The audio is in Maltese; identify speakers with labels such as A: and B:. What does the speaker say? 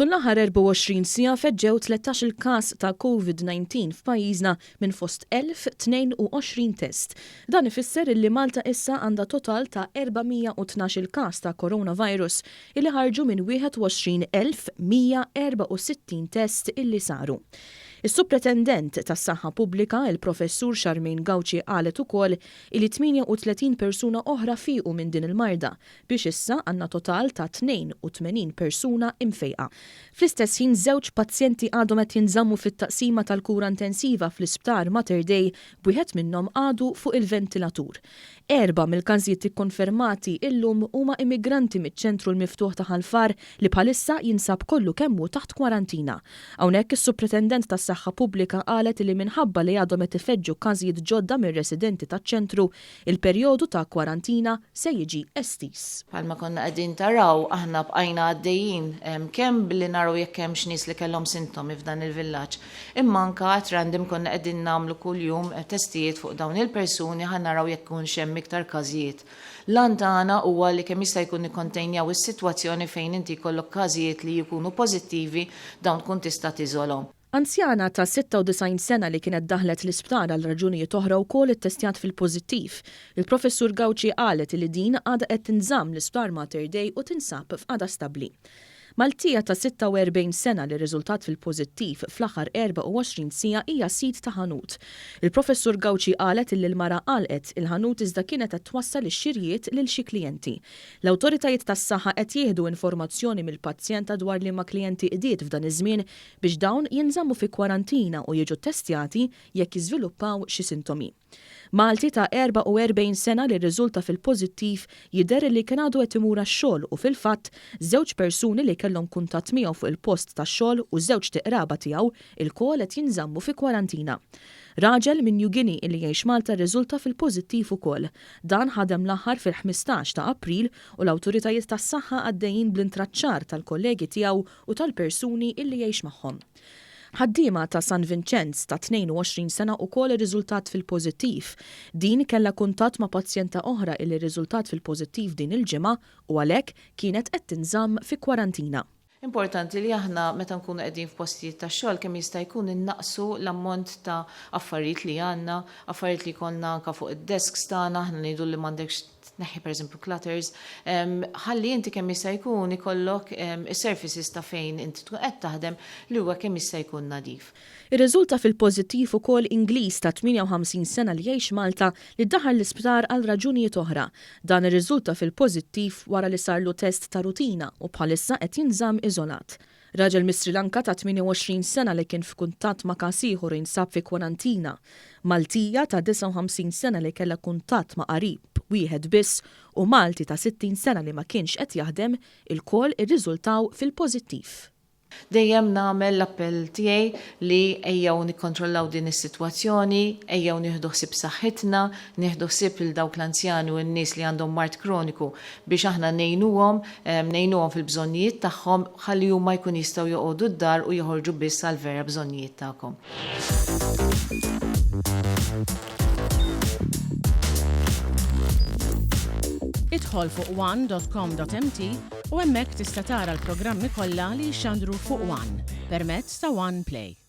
A: Tul l-aħħar 24 siegħa feġġew 13-il każ ta' Covid-19 f'pajjiżna minn fost 1,022 test. Dan ifisser illi Malta issa għandha total ta' 412-il każ ta' coronavirus illi ħarġu minn 21,164 test illi saru. Is-Supretendent tas-Saħħa Pubblika, il-Professur Charmaine Gauci qalet ukoll illi 38 persuna oħra fiequ minn din il-marda biex issa għandna total ta' 82 persuna imfejqa. Fl-istess ħin żewġ pazjenti għadhom qed jinżammu fit-taqsima tal-kura intensiva fl-Isptar Mater Dei b'wieħed minnhom għadu fuq il-ventilatur. Erbgħa mill-każijiet ikkonfermati illum huma immigranti miċ-ċentru l-miftuħ ta' Ħal Far li bħalissa jinsab kollu kemm hu taħt kwarantina. Hawnhekk is-Supretendent tas-Saħħa Pubblika qalet li minħabba li għadhom qed ifeġġu każijiet ġodda mir-residenti taċ-ċentru, il-perjodu ta' kwarantina se jiġi estiż.
B: Bħalma konna qegħdin taraw, aħna bqajna għaddejjin kemm billi naraw jekk hemmx nies li kellhom sintomi f'dan il-villaġġ, imma anke at random konna qegħdin nagħmlu kuljum testijiet fuq dawn il-persuni ħa naraw jekk ikunx hemm iktar każijiet. L-għan tagħna huwa li kemm jista' jkun nikkontejnjaw is-sitwazzjoni fejn inti jkollok każijiet li jkunu pożittivi dawn tkun tista' tiżolhom.
A: Anzjana ta' 96 sena li kienet daħlet l-isptar għal raġunijiet oħra wkoll ittestjat fil-pożittiv. Il-Professur Gauci qalet li din għadha qed tinżamm l-Isptar Mater Dei u tinsab f'qagħda stabbli. Maltija ta' 46 sena li rriżultat fil-pożittiv fl-aħħar 24 siegħa hija sid ta' ħanut. Il-Professur Gauci qalet illi l-mara għalqet il-ħanut iżda kienet qed twassal ix-xirjiet lil xi klijenti. L-awtoritajiet tas-saħħa qed jieħdu informazzjoni mill-pazjenta dwar liema klijenti qdiet f'dan iż-żmien biex dawn jinżammu fi kwarantina u jiġu ttestjati jekk jiżviluppaw xi sintomi. Malti ta' 44 sena li rriżulta fil-pożittiv jidher li kien għadu qed imur għax-xogħol u fil-fatt żewġ persuni li kellhom kuntatt miegħu fuq il-post tax-xogħol u żewġt iqraba tiegħu ilkoll qed jinżammu fi kwarantina. Raġel minn New Guinea illi jgħix Malta rriżulta fil-pożittiv ukoll. Dan ħadem l-aħħar fil-15 ta' April u l-awtoritajiet tas-saħħa għaddejjin bl-intraċċar tal-kollegi tiegħu u tal-persuni illi jgħix magħhom. Ħaddiema ta' San Vinċenz ta' 22 sena ukoll irriżultat fil-pożittiv. Din kellha kuntatt ma' pazjenta oħra illi rriżultat fil-pożittiv din il-ġimgħa u għalhekk kienet qed tinżamm fi kwarantina.
B: Importanti li aħna meta nkunu qegħdin f'postijiet tax-xogħol kemm jista' jkun innaqqsu l-ammont ta' affarijiet li għandna, affarijiet li jkollna anke fuq id-desks tagħna, aħna ngħidu li m'għandekx tneħħi pereżempju clutters, ħalli inti kemm jista' jkun ikollok is-surfaces ta' fejn inti tkun qed taħdem li huwa kemm jista' jkun nadif.
A: Irriżulta fil-pożittiv ukoll Ingliż ta' 58 sena li jgħix Malta li ddaħħal l-isptar għal raġunijiet oħra. Dan irriżulta fil-pożittiv wara li sarlu test ta' rutina u bħalissa qed jinżamm iżolat. Raġel mis-Sri Lanka ta' 28 sena li kien f'kuntatt ma' każ ieħor u jinsab fi kwarantina. Maltija ta' 59 sena li kellha kuntatt ma' qarib wieħed biss u Malti ta' 60 sena li ma kienx qed jaħdem, ilkoll irriżultaw fil-pożittiv.
B: Dejjem nagħmel l-appell tiegħi li ejjew nikkontrollaw din is-sitwazzjoni, ejjew nieħdu ħsieb saħħitna, nieħdu ħsieb lil dawk l-anzjani u n-nies li għandhom mard kroniku biex aħna ngħinuhom, ngħinuhom fil-bżonnijiet tagħhom ħalli huma jkun jistgħu joqogħdu d-dar u joħorġu biss għall-vera bżonnijiet tagħkom.
C: Idħol fuq one dot com dot mt u hemmhekk tista' tara l-programmi kollha li jixxandru fuq one permezz ta' One Play.